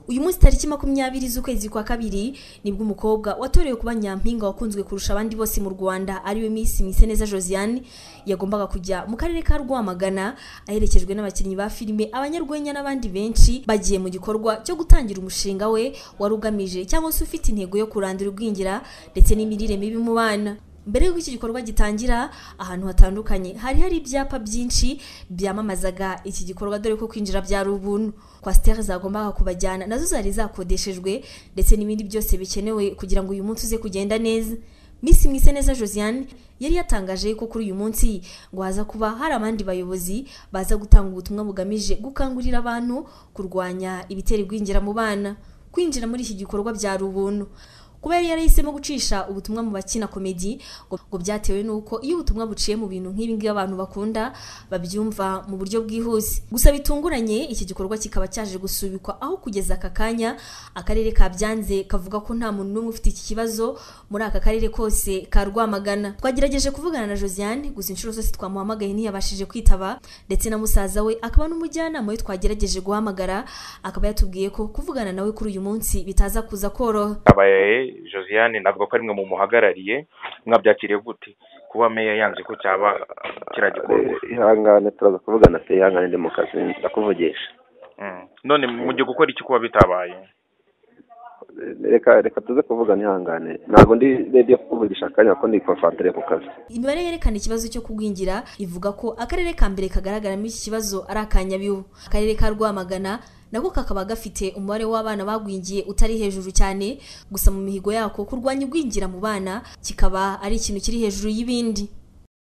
Uyu munsi tariki 20 z'ukwezi kwa kabiri nibwo umukobwa watorewe kuba nyampinga wakunzwe kurusha abandi bose mu Rwanda ariwe Miss Mwiseneza Josiane yagombaga kujya mu karere ka Rwamagana aherekejwe n'abakinnyi ba filime, abanyarwenya n'abandi benshi bagiye mu gikorwa cyo gutangira umushinga we wari ugamije cyangwa se ufite intego yo kurandura igwingira ndetse n'imirire mibi mu bana. Mbere y'uko iki gikorwa gitangira, ahantu hatandukanye hari hari ibyapa byinshi byamamazaga iki gikorwa, dore ko kwinjira byari ubuntu. Coaster zagombaga kubajyana nazo zari zakodeshejwe ndetse n'ibindi byose bikenewe kugira ngo uyu munsi uze kugenda neza. Miss Mwiseneza Josiane yari yatangaje ko kuri uyu munsi ngo haza kuba hari abandi bayobozi baza gutanga ubutumwa bugamije gukangurira abantu kurwanya ibitera igwingira mu bana. Kwinjira muri iki gikorwa byari ubuntu. Kuba yari yarahisemo gucisha ubutumwa mu bakina komedi ngo byatewe n'uko iyo ubutumwa buciye mu bintu nk'ibi ngibi abantu bakunda babyumva mu buryo bwihuse. Gusa bitunguranye iki gikorwa kikaba cyaje gusubikwa, aho kugeza aka kanya akarere ka Byanze kavuga ko nta muntu n'umwe ufite iki kibazo muri aka karere kose ka Rwamagana. Twagerageje kuvugana na Josiane gusa inshuro zose twamuhamagaye ntiyabashije kwitaba, ndetse na musaza we akaba n'umujyanama we twagerageje guhamagara akaba yatubwiye ko kuvugana nawe kuri uyu munsi bitaza kuza koroha. Abaye Josiane navuga ko ari mwe mu muhagarariye, mwabyakiriye gute kuba meya yanze ko cyaba kiragikorwa? Ihangane turaza kuvugana pe, ihangane ndi mu kazi ndakuvugisha. None mujye gukora iki kuba bitabaye? Reka tuze kuvugana, ihangane ntabwo ndi ready yo kukuvugisha akanya ko ndi concentré ku kazi. Imibare yerekana ikibazo cyo kugwingira ivuga ko akarere ka mbere kagaragaramo iki kibazo ari aka Nyabihu. Akarere ka Rwamagana nako kakaba gafite umubare w'abana bagwingiye utari hejuru cyane, gusa mu mihigo yako kurwanya igwingira mu bana kikaba ari ikintu kiri hejuru y'ibindi.